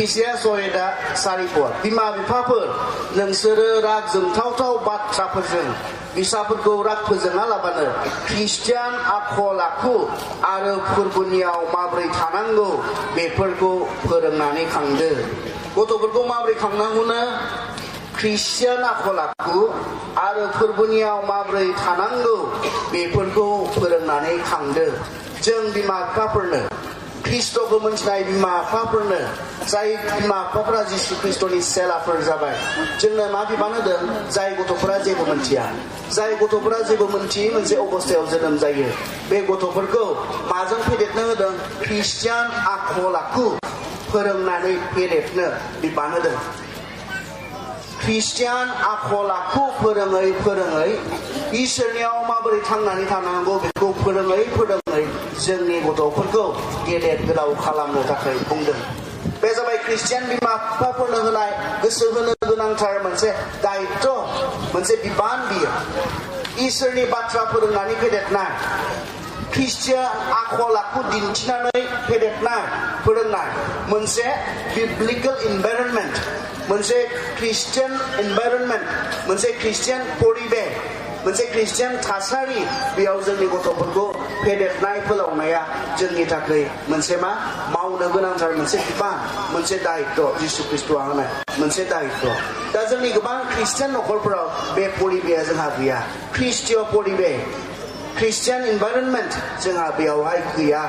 Ephesians 6:4 बिमा-बिफाफोर नोंसोरो राग जोंथावथाव बाथ्राफोरजों फिसाफोरखौ राग फोजोङालाबानो ख्रिस्टियान आखल आखु आरो फोरबोनियाव माबोरै थानांगौ बेफोरखौ फोरोंनानै खांदो। गथ'फोरखौ माबोरै खांनांगौनो? ख्रिस्टियान आखल आखु आरो फोरबोनियाव माबोरै थानांगौ बेफोरखौ फोरोंनानै खांदो। जों बिमा-बिफाफोरनो ख्रिस्ट'खौ मोनथिनाय बिमा-बिफाफोरनो जाय बिमा-बिफाफोरा जिसु ख्रिस्ट'नि सेलाफोर जाबाय जोंनो मा बिबान होदों? जाय गथ'फोरा जेबो मोनथिया, जाय गथ'फोरा जेबो मोनथियै मोनसे अबस्थायाव जोनोम जायो बे गथ'फोरखौ माजों फेदेरनो होदों? ख्रिस्टियान आखल आखु फोरोंनानै फेदेरनो बिबान होदों। ख्रिस्टियान आखल आखु फोरोङै फोरोङै इसोरनियाव माबोरै थांनानै थानांगौ बेखौ फोरोङै फोरोङै जोंनि गथ'फोरखौ गेदेर गोलाव खालामनो थाखाय बुंदों। बे जाबाय ख्रिस्टियान बिमा-बिफाफोरनो होनाय गोसो होनो गोनांथार मोनसे दायित्व, मोनसे बिबान बियो। इसोरनि बाथ्रा फोरोंनानै फेदेरनाय, ख्रिस्टियान आखल आखु दिन्थिनानै फेदेरनाय फोरोंनाय, मोनसे बिब्लिकेल इनभाइरनमेन्ट, मोनसे ख्रिस्टियान इनभाइरनमेन्ट, मोनसे ख्रिस्टियान परिबेस, मोनसे ख्रिस्टियान थासारि, बेयाव जोंनि गथ'फोरखौ फेदेरनाय फोलावनाया जोंनि थाखाय मोनसे मा मावनो गोनांथार मोनसे बिबान, मोनसे दायित्व, जिसु ख्रिस्ट'आ होनाय मोनसे दायित्व। दा जोंनि गोबां ख्रिस्टियान न'खरफोराव बे परिबेसआ जोंहा गैया। ख्रिस्टीय परिबेस, ख्रिस्टियान इनभाइरनमेन्ट जोंहा बेयावहाय गैया।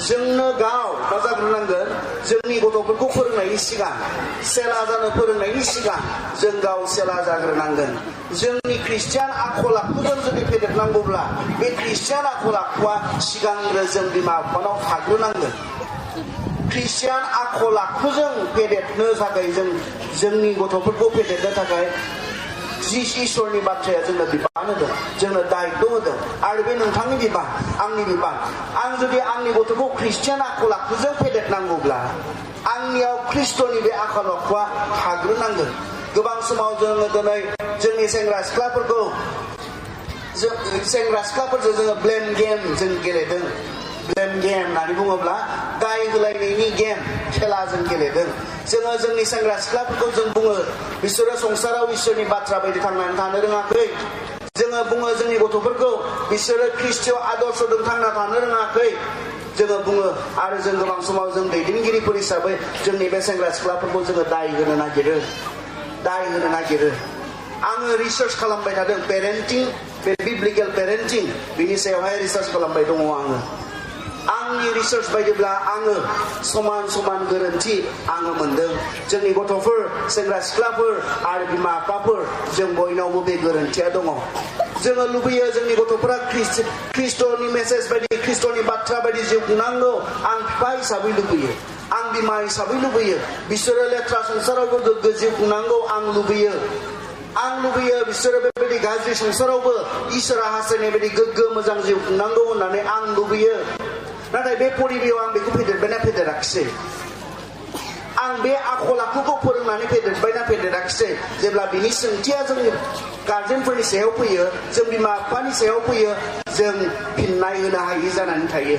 जोंनो गाव मा जाग्रोनांगोन? जोंनि गथ'फोरखौ फोरोंनायनि सिगां, सेला जानो फोरोंनायनि सिगां जों गाव सेला जाग्रोनांगोन। जोंनि ख्रिस्टियान आखल आखुजों जुदि फेदेरनांगौब्ला बे ख्रिस्टियान आखल आखुआ सिगांग्रो जों बिमा-बिफानाव थाग्रोनांगोन। ख्रिस्टियान आखल आखुजों फेदेरनो थाखाय जोंनि गथ'फोरखौ फेदेरनो थाखाय इसोरनि बाथ्राया जोंनो बिबान होदों, जोंनो दायित्व होदों। आरो बे नोंथांनि बिबान, आंनि बिबान। आं जुदि आंनि गथ'खौ ख्रिस्टियान आखल आखुजों फेदेरनांगौब्ला आंनियाव ख्रिस्ट'नि बे आखल आखुआ थाग्रोनांगोन। गोबां समाव जोङो दिनै जोंनि सेंग्रा सिख्लाफोरजों जोङो ब्लेम गेम जों गेलेदों। ब्लेम गेम होननानै बुङोब्ला दाय होलायनायनि गेम, खेला जों गेलेदों। जोङो जोंनि सेंग्रा सिख्लाफोरखौ जों बुङो बिसोरो संसाराव इसोरनि बाथ्रा बायदि थांनानै थानो रोङाखै। जोङो बुङो जोंनि गथ'फोरखौ बिसोरो ख्रिस्टीय आदर्शजों थांना थानो रोङाखै जोङो बुङो। आरो जों गोबां समाव जों दैदेनगिरिफोर हिसाबै जोंनि बे सेंग्रा सिख्लाफोरखौ जोङो दाय होनो नागिरो। आङो रिसार्च खालामबाय थादों, पेरेन्टिं, बे बिब्लिकेल पेरेन्टिं, बिनि सायावहाय रिसार्च खालामबाय दङ आङो। आंनि रिसार्च बायदिब्ला आङो समान गोरोन्थि आङो मोनदों। जोंनि गथ'फोर, सेंग्रा सिख्लाफोर आरो बिमा-बिफाफोर जों बयनावबो बे गोरोन्थिया दङ। जोङो लुबैयो जोंनि गथ'फोरा ख्रिस्ट'नि मेसेज बायदि, ख्रिस्ट'नि बाथ्रा बायदि जिउ खुंनांगौ। आं बिफा हिसाबै लुबैयो, आं बिमा हिसाबै लुबैयो बिसोरो लेथ्रा संसारावबो गोग्गो जिउ खुंनांगौ। आं लुबैयो बिसोरो बेबायदि गाज्रि संसारावबो इसोरा हास्थायनाय बायदि गोग्गो मोजां जिउ खुंनांगौ होननानै आं लुबैयो। नाथाय बे परिबेयाव आं बेखौ फेदेरबायना फेदेराखिसै? आं बे आखल आखुखौ फोरोंनानै फेदेरबायना फेदेराखिसै? जेब्ला बिनि सोंथिया जोंनि गार्जेनफोरनि सायाव फैयो, जों बिमा-बिफानि सायाव फैयो, जों फिननाय होनो हायि जानानै थायो।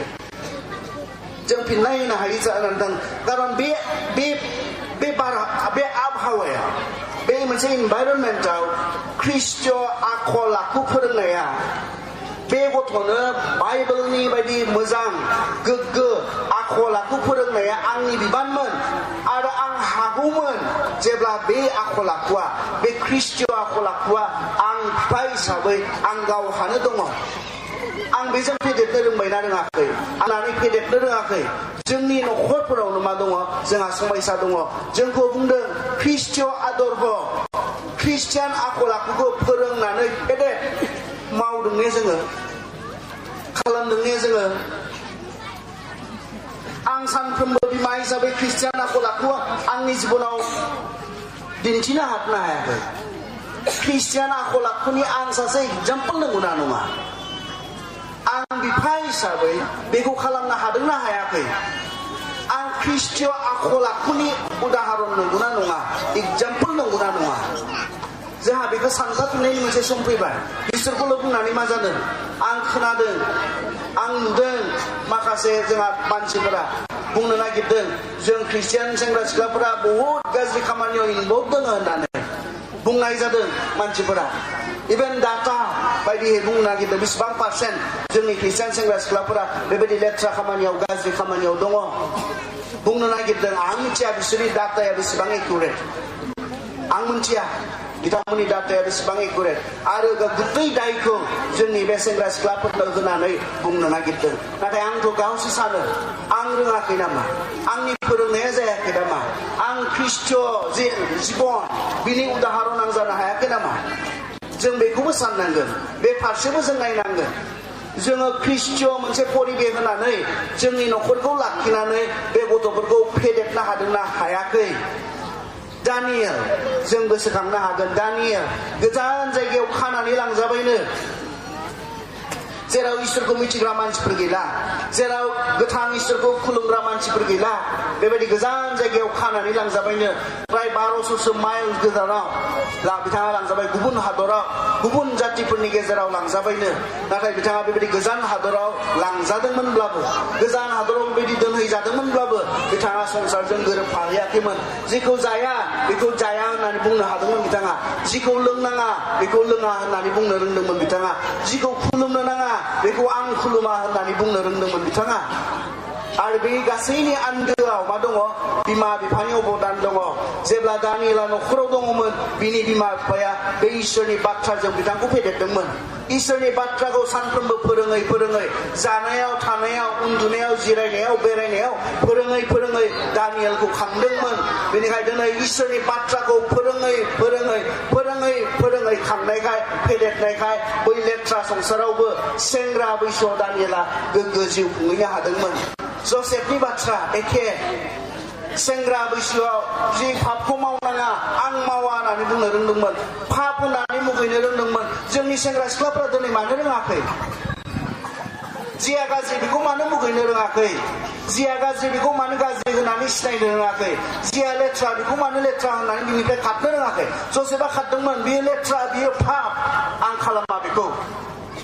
खारन बे आबहावाया, बे मोनसे इनभाइरनमेन्टआव ख्रिस्टीय आखल आखु फोरोंनाया बे गथ'नो बाइबेलनि बायदि मोजां गोग्गो आखल आखु फोरोंनाया आंनि बिबानमोन। आरो आं हागौमोन जेब्ला बे आखल आखुआ, बे ख्रिस्टीय आखल आखुआ आं बिफा हिसाबै आं गावहानो दङ। आं बेजों फेदेरनो रोंबायना रोङाखै? आंनानै फेदेरनो रोङाखै। जोंनि न'खरफोरावनो मा दङ? जोंहा समयसा दङ। जोंखौ बुंदों ख्रिस्टीय आदर्श, ख्रिस्टियान आखल आखुखौ फोरोंनानै फेदेर। मावदों ने जोङो? खालामदों ने जोङो? आं सानफ्रोमबो बिमा हिसाबै ख्रिस्टियान आखल आखु आंनि जिबनाव दिन्थिनो हायाखै। ख्रिस्टियान आखल आखुनि आं सासे एगजाम्पोल नंगौना नङा? आं बिफा हिसाबै बेखौ खालामनो हादोंना हायाखै? आं ख्रिस्टीय आखल आखुनि उदाहरन नंगौना नङा? एगजाम्पोल नंगौना नङा? जोंहा बेखौ सानजाफिननायनि मोनसे सम फैबाय। बिसोरखौल' बुंनानै मा जादों? आं खोनादों, आं नुदों माखासे जोंहा मानसिफोरा बुंनो नागिरदों जों ख्रिस्टियान सेंग्रा सिख्लाफोरा बहुत गाज्रि खामानियाव इनभल्भ दङ होननानै बुंनाय जादों मानसिफोरा इभेन डाटा बायदियै बुंनो नागिरदों बेसेबां पारसेन्ट जोंनि ख्रिस्टियान सेंग्रा सिख्लाफोरा बेबायदि लेथ्रा खामानियाव गाज्रि खामानियाव दङ बुंनो नागिरदों आं मिथिया बिसोरनि डाटाया बेसेबां एकुरेट आं मिथिया बिथांमोननि डाटाया बेसेबां एकुरेट आरो गुबै दायखौ जोंनि बे सेंग्रा सिख्लाफोरनो होनानै बुंनो नागिरदों नाथाय आंथ' गावसो सानो आं रोङाखै नामा आंनि फोरोंनाया जायाखै नामा आं ख्रिस्टीय जीबन बिनि उदाहरन आं जानो हायाखै नामा जों बेखौबो साननांगोन बे फारसेबो जों नायनांगोन जोङो ख्रिस्टीय मोनसे परिबेस होनानै जोंनि न'खरखौ लाखिनानै बे गथ'फोरखौ फेदेरनो हादोंना हायाखै दानियेल जों गोसोखांनो हागोन दानियेल गोजान जायगायाव खानानै लांजाबायनो जेराव इसोरखौ मिथिग्रा मानसिफोर गैला जेराव गोथां इसोरखौ खुलुमग्रा मानसिफोर गैला बेबायदि गोजान जायगायाव खानानै लांजाबायनो प्राय 1200 माइल गोजानाव बिथाङा लांजाबाय गुबुन हादराव गुबुन जातिफोरनि गेजेराव लांजाबायनो नाथाय बिथाङा बेबायदि गोजान हादराव लांजादोंमोनब्लाबो गोजान हादराव बेबायदि दोनहैजादोंमोनब्लाबो बिथाङा संसारजों गोरोबफाहैयाखैमोन जेखौ जाया बेखौ जाया होननानै बुंनो हादोंमोन बिथाङा जिखौ लोंनाङा बेखौ लोङा होननानै बुंनो रोंदोंमोन बिथाङा जिखौ खुलुमनो नाङा बेखौ आं खुलुमा होननानै बुंनो रोंदोंमोन बिथाङा आरो बे गासैनि आन्दोआव मा दङ बिमा बिफानि अबदान दङ जेब्ला दानियेला न'खराव दङमोन बिनि बिमा बिफाया बे इसोरनि बाथ्राजों बिथांखौ फेदेरदोंमोन इसोरनि बाथ्राखौ सानफ्रोमबो फोरोङै फोरोङै जानायाव थानायाव उन्दुनायाव जिरायनायाव बेरायनायाव फोरोङै फोरोङै दानियेलखौ खांदोंमोन बेनिखायनो दिनै इसोरनि बाथ्राखौ फोरोङै फोरोङै फोरोङै फोरोङै खांनायखाय फेदेरनायखाय बै लेथ्रा संसारावबो सेंग्रा बैसोआव दानियेला गोग्गो जिउ खुंहैनो हादोंमोन जसेफनि बाथ्रा एखे सेंग्रा बैसोआव जि पापखौ मावनाङा आं मावा होननानै बुंनो रोंदोंमोन पाप होननानै मुगैनो रोंदोंमोन जोंनि सेंग्रा सिख्लाफोरा दिनै मानो रोङाखै जिया गाज्रि बेखौ मानो मुगैनो रोङाखै जिया गाज्रि बेखौ मानो गाज्रि होननानै सिनायनो रोङाखै जिया लेथ्रा बेखौ मानो लेथ्रा होननानै बिनिफ्राय खारनो रोङाखै जसेफा खारदोंमोन बियो लेथ्रा बियो पाप आं खालामा बेखौ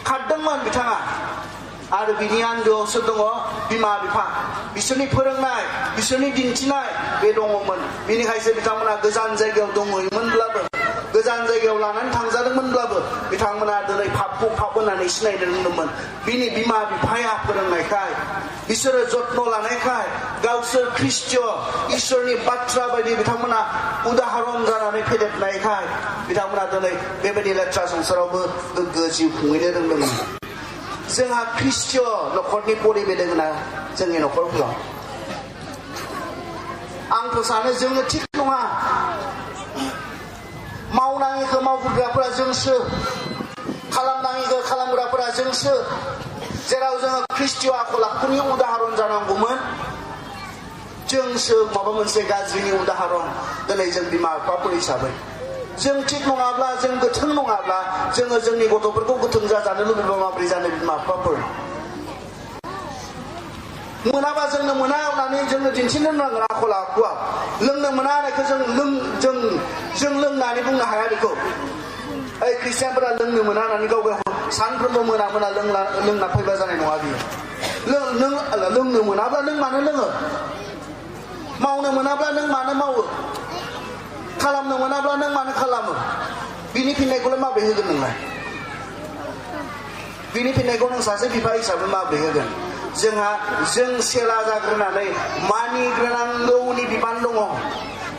खारदोंमोन बिथाङा आरो बिनि आन्दोआवसो दङ बिमा बिफा बिसोरनि फोरोंनाय बिसोरनि दिन्थिनाय बे दङमोन बिनिखायसो बिथांमोना गोजान जायगायाव दंहैयोमोनब्लाबो गोजान जायगायाव लानानै थांजादोंमोनब्लाबो बिथांमोना दिनै पापखौ पाप होननानै सिनायनो रोंदोंमोन बिनि बिमा बिफाया फोरोंनायखाय बिसोरो जत्न लानायखाय गावसोर ख्रिस्टीय इसोरनि बाथ्रा बायदि बिथांमोना उदाहरन जानानै फेदेरनायखाय बिथांमोना दिनै बेबायदि लेथ्रा संसारावबो गोग्गो जिउ खुंहैनो रोंदोंमोन जोंहा ख्रिस्टीय न'खरनि परिबेस दोङोना जोंनि न'खरफोराव आंथ' सानो जोङो थिग नङा मावनाङिखौ मावग्राफोरा जोंसो खालामनाङिखौ खालामग्राफोरा जोंसो जेराव जोङो ख्रिस्टीय आखल आखुनि उदाहरन जानांगौमोन जोंसो माबा मोनसे गाज्रिनि उदाहरन दिनै जों बिमा बिफाफोर हिसाबै जों थिग नङाब्ला जों गोथों नङाब्ला जोङो जोंनि गथ'फोरखौ गोथों जाजानो लुबैबा माबोरै जानो बिमा बिफाफोर मोनाबा जोंनो मोना होननानै जोंनो दिन्थिनो नांगोन आखल आखुआ लोंनो मोना होननायखौ जों लोंनानै बुंनो हाया बेखौ ओइ ख्रिस्टियानफोरा लोंनो मोना होननानै गाव सानफ्रोमबो मोना मोना लोंना फैबा जानाय नङा बियो लोंनो मोनाब्ला नों मानो लोङो मावनो मोनाब्ला नों मानो मावो खालामनो मोनाब्ला नों मानो खालामो बिनि फिननायखौलाय माबोरै होगोन नोंलाय बिनि फिननायखौ नों सासे बिफा हिसाबै माबोरै होगोन जों सेला जाग्रोनानै मानिग्रोनांगौनि बिबान दङ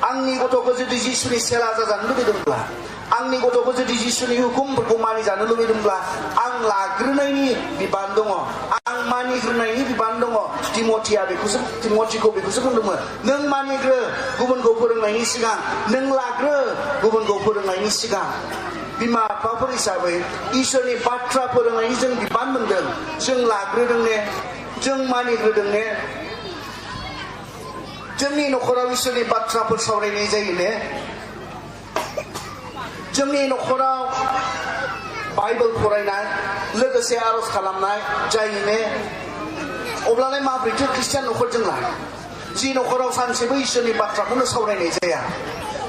आंनि गथ'खौ जुदि जिसुनि सेला जाजानो लुबैदोंब्ला आंनि गथ'खौ जुदि जिसुनि हुकुमफोरखौ मानिजानो लुबैदोंब्ला आं लाग्रोनायनि बिबान दङ आं मानिग्रोनायनि बिबान दङ तिमथिखौ बेखौसो बुंदोंमोन नों मानिग्रो गुबुनखौ फोरोंनायनि सिगां नों लाग्रो गुबुनखौ फोरोंनायनि सिगां बिमा बिफाफोर हिसाबै इसोरनि बाथ्रा फोरोंनायनि जों बिबान मोनदों जों लाग्रोदों ने जों मानिग्रोदों ने जोंनि न'खराव इसोरनि बाथ्राफोर सावरायनाय जायो ने जोंनि न'खराव बाइबेल फरायनाय लोगोसे आरज खालामनाय जायो ने अब्लालाय माबोरैथो ख्रिस्टियान न'खर जोंलाय जि न'खराव सानसेबो इसोरनि बाथ्राखौनो सावरायनाय जाया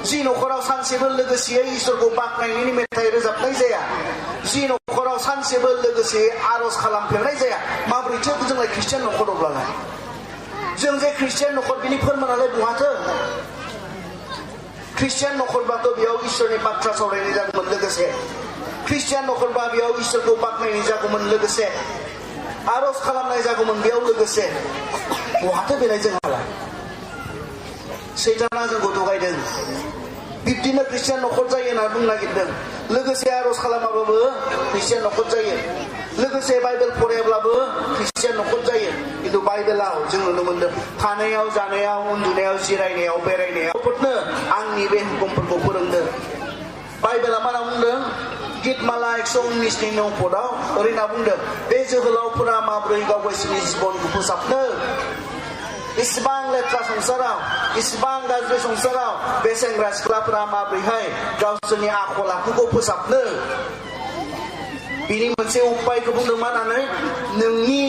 जि न'खराव सानसेबो लोगोसेयै इसोरखौ बाख्नायनायनि मेथाइ रोजाबनाय जाया जि न'खराव सानसेबो लोगोसे आरज खालामफेरनाय जाया माबोरैथो जोंलाय ख्रिस्टियान न'खर अब्लालाय जों जे ख्रिस्टियान नखर बिनि फोरमानालाय बहाथो ख्रिस्टियान नखरबाथ' बेयाव इसोरनि बाथ्रा सावरायनाय जागौमोन लोगोसे ख्रिस्टियान नखरबा बेयाव इसोरखौ बाख्नायनाय जागौमोन लोगोसे आरज खालामनाय जागौमोन बेयाव लोगोसे बहाथो बेलाय जोंहालाय सैताना जोंखौ थगायदों बिब्दिनो ख्रिस्टियान नखर जायो होनना बुंनो नागिरदों लोगोसे आरज खालामाबाबो ख्रिस्टियान नखर जायो लोगोसे बाइबेल फरायाब्लाबो ख्रिस्टियान नखर जायो किन्तु बाइबेलाव जों नुनो मोनदों थानायाव जानायाव उन्दुनायाव जिरायनायाव बेरायनायाव फोरनो आंनि बे हुकुमफोरखौ फोरोंदों बाइबेला मा बुंदों गीतमाला 119 नि 9 पदआव ओरैना बुंदों बे जोहोलावफोरा माब्रै गाव गावसोरनि जिबनखौ फोसाबनो इसिबां लेथ्रा संसाराव इसिबां गाज्रि संसाराव बे सेंग्रा सिख्लाफोरा माब्रैहाय गावसोरनि आखल आखुखौ फोसाबनो बिनि मोनसे उपायखौ बुंदों मा होननानै नोंनि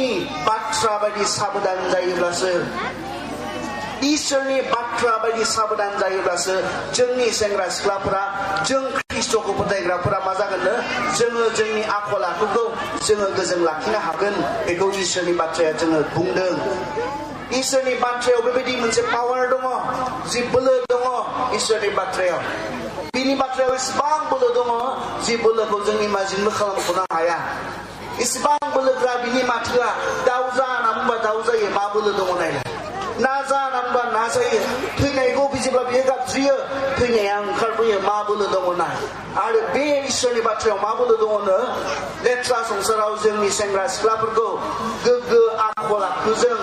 बाथ्रा बायदि साबधान जायोब्लासो इसोरनि बाथ्रा बायदि साबधान जायोब्लासो जोंनि सेंग्रा सिख्लाफोरा जों ख्रिस्टखौ फोथायग्राफोरा मा जागोननो जोङो जोंनि आखल आखुखौ जोङो गोजोन लाखिनो हागोन बेखौ इसोरनि बाथ्राया जोङो बुंदों इसोरनि बाथ्रायाव बेबायदि मोनसे पावार दङ जि बोलो दङ इसोरनि बाथ्रायाव बिनि बाथ्रायाव इसिबां बोलो दङ जि बोलोखौ जोंनि मानसिजोंबो खालामख'नो हाया इसिबां बोलोग्रा बिनि माथोआ दाउ जा होनना बुंबा दाउ जायो मा बोलो दङ नायलाय ना जा होनना बुंबा ना जायो थैनायखौ बिजेब्ला बियो गाबज्रियो थैनाया ओंखारबोयो मा बोलो दङ नाय आरो बे इसोरनि बाथ्रायाव मा बोलो दङनो लेथ्रा संसाराव जोंनि सेंग्रा सिख्लाफोरखौ गोग्गो आखल आखुजों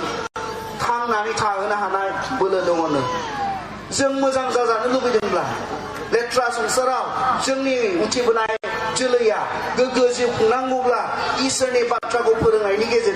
थांनानै थाहोनो हानाय बोलो दङनो जों मोजां जाजानो लुबैदोंब्ला लेथ्रा संसाराव जोंनि उथिबोनाय जोलैया गोग्गो जिउ खुंनांगौब्ला इसोरनि बाथ्राखौ फोरोंनायनि गेजेरजों